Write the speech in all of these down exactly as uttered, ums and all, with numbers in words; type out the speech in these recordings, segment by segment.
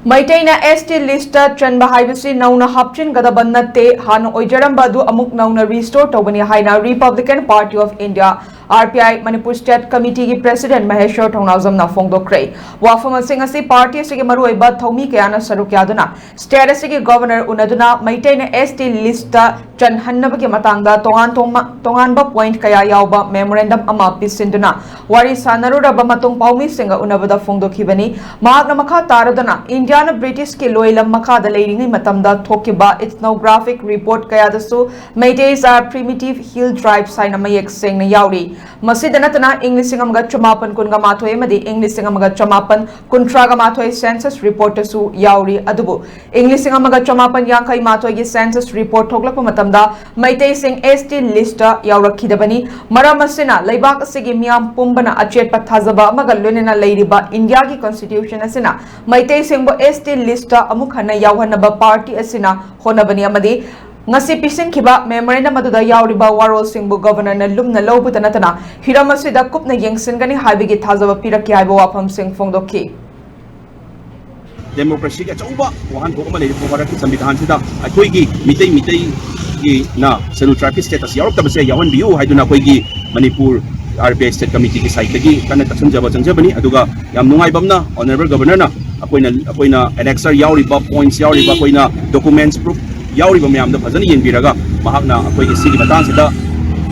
ꯃꯩꯇꯩꯅ S T listꯇ ꯆꯟꯕ ꯍꯥꯏꯕꯁꯤ ꯅꯧꯅ ꯍꯥꯞꯆꯤꯟꯒꯗꯕ ꯅꯠꯇꯦ, ꯍꯥꯟꯅ ꯑꯣꯏꯖꯔꯝꯕ ꯑꯗꯨ ꯑꯃꯨꯛ ꯅꯧꯅ restore ꯇꯧꯕꯅꯤ ꯍꯥꯏꯅ Republican Party of India, R P I, Manipur State Committeeꯒꯤ President ꯃꯍꯦꯁ꯭ꯋꯔ ꯊꯧꯅꯥꯖꯝꯅ ꯐꯣꯡꯗꯣꯛꯈ꯭ꯔꯦ꯫ ꯋꯥꯐꯝ ꯑꯁꯤꯡ ꯑꯁꯤ party ꯑꯁꯤꯒꯤ ꯃꯔꯨꯑꯣꯏꯕ ꯊꯧꯃꯤ ꯀꯌꯥꯅ ꯁꯔꯨꯛ ꯌꯥꯗꯨꯅ state ꯑꯁꯤꯒꯤ governor ꯎꯅꯗꯨꯅ ꯃꯩꯇꯩꯅ S T listꯇ ꯆꯟꯍꯟꯅꯕꯒꯤ ꯃꯇꯥꯡꯗ ꯇꯣꯉꯥꯟ ꯇꯣꯉꯥꯟ-, ꯇꯣꯉꯥꯟꯕ point ꯀꯌꯥ ꯌꯥꯎꯕ memorandum ꯑꯃ ꯄꯤꯁꯤꯟꯗꯨꯅ ꯋꯥꯔꯤ ꯁꯥꯟꯅꯔꯨꯔꯕ ꯃꯇꯨꯡ ꯄꯥꯎꯃꯤꯁꯤꯡꯒ ꯎꯅꯕꯗ ꯐꯣꯡꯗꯣꯛꯈꯤꯕꯅꯤ꯫ ꯃꯍꯥꯛꯅ ꯃꯈꯥ ꯇꯥꯔꯗꯨꯅ ꯏꯟꯗꯤꯌꯥꯅ Britishꯀꯤ ꯂꯣꯏꯂꯝ ꯃꯈꯥꯗ ꯂꯩꯔꯤꯉꯩ ꯃꯇꯝꯗ ꯊꯣꯛꯈꯤꯕ ethnographic report ꯀꯌꯥꯗꯁꯨ Meiteis are primitive hill tribes ꯍꯥꯏꯅ ꯃꯌꯦꯛ ꯁꯦꯡꯅ ꯌꯥꯎꯔꯤ꯫ ꯃꯁꯤꯗ ꯅꯠꯇꯅ ꯏꯪ ꯂꯤꯁꯤꯡ ꯑꯃꯒ ꯆꯃꯥꯄꯟ ꯀꯨꯟꯒ ꯃꯥꯊꯣꯏ ꯑꯃꯗꯤ ꯏꯪ ꯂꯤꯁꯤꯡ ꯑꯃꯒ ꯆꯃꯥꯄꯟ ꯀꯨꯟꯊ꯭ꯔꯥꯒ ꯃꯥꯊꯣꯏ census reportꯇꯁꯨ ꯌꯥꯎꯔꯤ꯫ ꯑꯗꯨꯕꯨ ꯏꯪ ꯂꯤꯁꯤꯡ ꯑꯃꯒ ꯆꯃꯥꯄꯟ ꯌꯥꯡꯈꯩ ꯃꯥꯊꯣꯏꯒꯤ census report ꯊꯣꯛꯂꯛꯄ ꯃꯇꯝꯗ ꯃꯩꯇꯩꯁꯤꯡ S T listꯇ ꯌꯥꯎꯔꯛꯈꯤꯗꯕꯅꯤ꯫ ꯃꯔꯝ ꯑꯁꯤꯅ ꯂꯩꯕꯥꯛ ꯑꯁꯤꯒꯤ ꯃꯤꯌꯥꯝ ꯄꯨꯝꯕꯅ ꯑꯆꯦꯠꯄ ꯊꯥꯖꯕ ꯑꯃꯒ ꯂꯣꯏꯅꯅ ꯂꯩꯔꯤꯕ ꯏꯟꯗꯤꯌꯥꯒꯤ constitution ꯑꯁꯤꯅ ꯃꯩꯇꯩꯁꯤꯡꯕꯨ S T listꯇ ꯑꯃꯨꯛ ꯍꯟꯅ ꯌꯥꯎꯍꯟꯅꯕ party ꯑꯁꯤꯅ ꯍꯣꯠꯅꯕꯅꯤ ꯑꯃꯗꯤ ꯉꯁꯤ ꯄꯤꯁꯤꯟꯈꯤꯕ memorandum ꯑꯗꯨꯗ ꯌꯥꯎꯔꯤꯕ ꯋꯥꯔꯣꯜꯁꯤꯡꯕꯨ governorꯅ ꯂꯨꯝꯅ ꯂꯧꯕꯇ ꯅꯠꯇꯅ ꯍꯤꯔꯝ ꯑꯁꯤꯗ ꯀꯨꯞꯅ ꯌꯦꯡꯁꯤꯟꯒꯅꯤ ꯍꯥꯏꯕꯒꯤ ꯊꯥꯖꯕ ꯄꯤꯔꯛꯈꯤ ꯍꯥꯏꯕ ꯋꯥꯐꯝꯁꯤꯡ ꯐꯣꯡꯗꯣꯛꯈꯤ꯫ Democracyꯒꯤ ꯑꯆꯧꯕ ꯋꯥꯍꯟꯊꯣꯛ ꯑꯃ ꯂꯩꯔꯤꯕ ꯚꯥꯔꯠꯀꯤ ꯁꯪꯕꯤꯙꯥꯟꯁꯤꯗ ꯑꯩꯈꯣꯏꯒꯤ ꯃꯤꯇꯩ ꯃꯤꯇꯩꯒꯤꯅ Scheduled Tribeꯀꯤ status ꯌꯥꯎꯔꯛꯇꯕꯁꯦ ꯌꯥꯎꯍꯟꯕꯤꯌꯨ ꯍꯥꯏꯗꯨꯅ ꯑꯩꯈꯣꯏꯒꯤ Manipur R P I State Committeeꯒꯤ sideꯇꯒꯤ ꯀꯟꯅ ꯇꯛꯁꯤꯟꯖꯕ ꯆꯪꯖꯕꯅꯤ꯫ ꯑꯗꯨꯒ ꯌꯥꯝ ꯅꯨꯡꯉꯥꯏꯕ ꯑꯃꯅ Honourable Governorꯅ ꯑꯩꯈꯣꯏꯅ, ꯑꯩꯈꯣꯏꯅ annexure ꯌꯥꯎꯔꯤꯕ, points ꯌꯥꯎꯔꯤꯕ, ꯑꯩꯈꯣꯏꯅ documents proof ꯌꯥꯎꯔꯤꯕ ꯃꯌꯥꯝꯗꯣ ꯐꯖꯅ ꯌꯦꯡꯕꯤꯔꯒ ꯃꯍꯥꯛꯅ ꯑꯩꯈꯣꯏꯒꯤ ꯁꯤꯒꯤ ꯃꯇꯥꯡꯁꯤꯗ,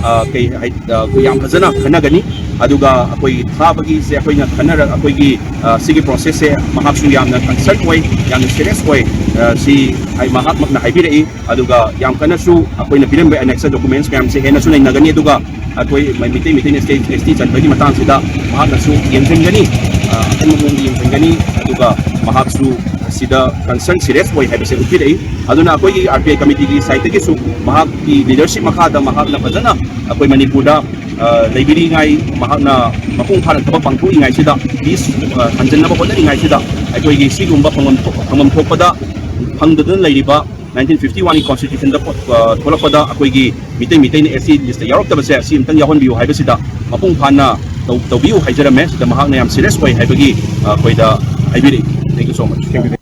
ꯑ, ꯀꯩ ꯍꯥꯏ-, ꯑ, ꯑꯩꯈꯣꯏ ꯌꯥꯝ ꯐꯖꯅ ꯈꯟꯅꯒꯅꯤ꯫ ꯑꯗꯨꯒ ꯑꯩꯈꯣꯏ ꯊꯥꯕꯒꯤꯁꯦ ꯑꯩꯈꯣꯏꯅ ꯈꯟꯅꯔ-, ꯑꯩꯈꯣꯏꯒꯤ, ꯑ, ꯁꯤꯒꯤ processꯁꯦ ꯃꯍꯥꯛꯁꯨ ꯌꯥꯝꯅ concern ꯑꯣꯏ, ꯌꯥꯝꯅ serious ꯑꯣꯏ, ꯑ, ꯁꯤ ꯍꯥꯏ-, ꯃꯍꯥꯛꯃꯛꯅ ꯍꯥꯏꯕꯤꯔꯛꯏ꯫ ꯑꯗꯨꯒ ꯌꯥꯝ ꯀꯟꯅꯁꯨ ꯑꯩꯈꯣꯏꯅ ꯄꯤꯔꯝꯕ annexure documents ꯃꯌꯥꯝꯁꯦ ꯍꯦꯟꯅꯁꯨ ꯅꯩꯅꯒꯅꯤ꯫ ꯑꯗꯨꯒ ꯑꯩꯈꯣꯏ ꯃꯩ-, Meitei, ꯃꯤꯇꯩꯅ S T, S T ꯆꯟꯕꯒꯤ ꯃꯇꯥꯡꯁꯤꯗ ꯃꯍꯥꯛꯅꯁꯨ ꯌꯦꯡꯁꯤꯟꯒꯅꯤ, ꯑ, ꯑꯀꯟꯕ ꯃꯑꯣꯡꯗ ꯌꯦꯡꯁꯤꯟꯒꯅꯤ꯫ ꯑꯗꯨꯒ ꯃꯍꯥꯛꯁꯨ ꯁꯤꯗ concern serious ꯑꯣꯏ ꯍꯥꯏꯕꯁꯦ ꯎꯠꯄꯤꯔꯛꯏ꯫ ꯑꯗꯨꯅ ꯑꯩꯈꯣꯏꯒꯤ R P I committeeꯒꯤ sideꯇꯒꯤꯁꯨ ꯃꯍꯥꯛꯀꯤ leadership ꯃꯈꯥꯗ ꯃꯍꯥꯛꯅ ꯐꯖꯅ ꯑꯩꯈꯣꯏ ꯃꯅꯤꯄꯨꯔꯗ, ꯑ, ꯂꯩꯕꯤꯔꯤꯉꯥꯏ, ꯃꯍꯥꯛꯅ ꯃꯄꯨꯡ ꯐꯥꯅ ꯊꯕꯛ ꯄꯥꯡꯊꯣꯛꯏꯉꯥꯏꯁꯤꯗ, peace, ꯑ, ꯍꯟꯖꯤꯟꯅꯕ ꯍꯣꯠꯅꯔꯤꯉꯥꯏꯁꯤꯗ ꯑꯩꯈꯣꯏꯒꯤ ꯁꯤꯒꯨꯝꯕ ꯐꯪꯐꯝ ꯊꯣꯛ-, ꯐꯪꯐꯝ ꯊꯣꯛꯄꯗ ꯐꯪꯗꯗꯨꯅ ꯂꯩꯔꯤꯕ nineteen fifty oneꯒꯤ constitutionꯗ ꯄꯣ-, ꯑ, ꯊꯣꯛꯂꯛꯄꯗ ꯑꯩꯈꯣꯏꯒꯤ ꯃꯤꯇꯩ, ꯃꯤꯇꯩꯅ S T listꯇ ꯌꯥꯎꯔꯛꯇꯕꯁꯦ ꯑꯁꯤ ꯑꯝꯇꯪ ꯌꯥꯎꯍꯟꯕꯤꯌꯨ ꯍꯥꯏꯕꯁꯤꯗ ꯃꯄꯨꯡ ꯐꯥꯅ ꯇꯧ-, ꯇꯧꯕꯤꯌꯨ ꯍꯥꯏꯖꯔꯝꯃꯦ꯫ ꯁꯤꯗ ꯃꯍꯥꯛꯅ ꯌꯥꯝ serious ꯑꯣꯏ ꯍꯥꯏꯕꯒꯤ, ꯑ, ꯑꯩꯈꯣꯏꯗ ꯍꯥꯏꯕꯤꯔꯛꯏ꯫ Thank you so much꯫